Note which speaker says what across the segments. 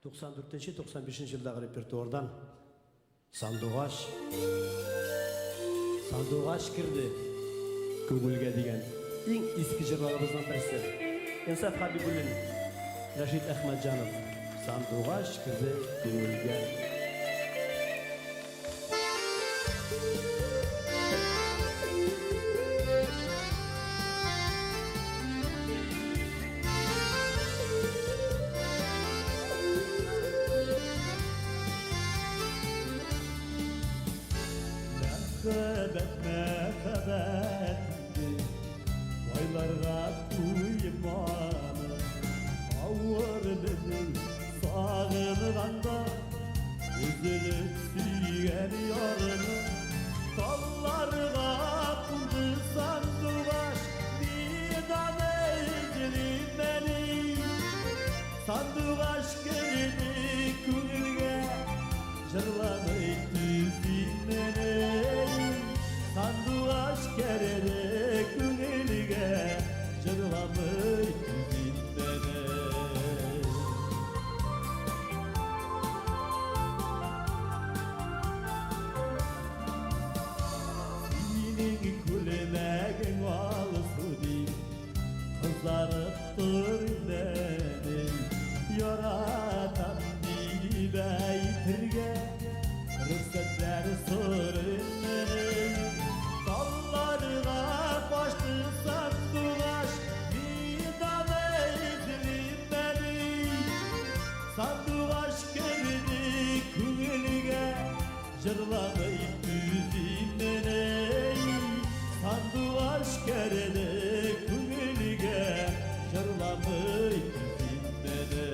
Speaker 1: 94-95 елдагы репертуардан Сандугач Сандугач керде күңелгә дигән иң иске җырларыбызның берсе. Инсаф Хәбибуллин, Рәшит Әхмәтҗанов. Сандугач керде күңелгә.
Speaker 2: Мәхәббәт, мәхәббәт инде, Байларга туйманы. Авыр безнең сагынганда, Өзелеп сөйгән ярны. Талларга кунды сандугач, Мин аны эзлим әле. Сандугач керде күңелгә, Җырламый түзимени. Сандугач керде күңелгә, Җырламый түзимени. Синең күлмәгең алсу дип, Кызарып тор инде, Яратам дип әйтергә Рөхсәтләр сорыйм. Талларга качты сандугач, Мин аны эзлим әле. Сандугач керде күңелгә, Җырламый түзимени. Сандугач керде күңелгә, Җырламый түзимени.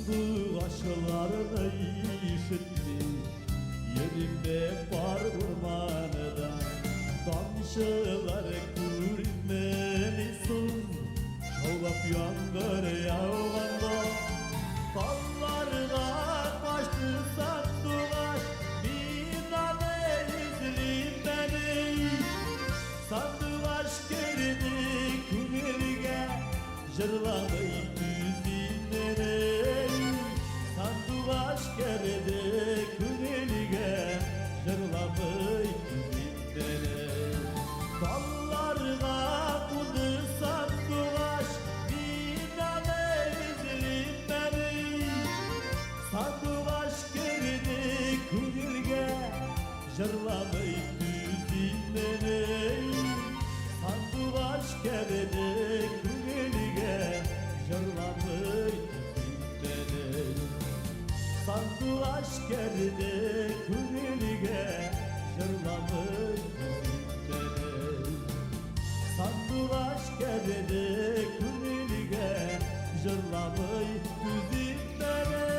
Speaker 2: Сандугачларны ишетмим, Йөрим пар урманында, Тамчылар күренмени соң, Шаулап яңгыр яуганда. Талларга качты сандугач, Мин аны эзлим әле. Сандугач керде күңелгә, Җырламый түзимени. Сандугач керде күңелгә, Җырламый түзимени. Талларга кунды сандугач, Мин аны эзлим әле. Сандугач керде күңелгә, Җырламый түзимени. Сандугач керде күңелгә, Җырламый түзимени. Сандугач керде күңелгә, Җырламый түзимени. Сандугач керде күңелгә, Җырламый түзимени.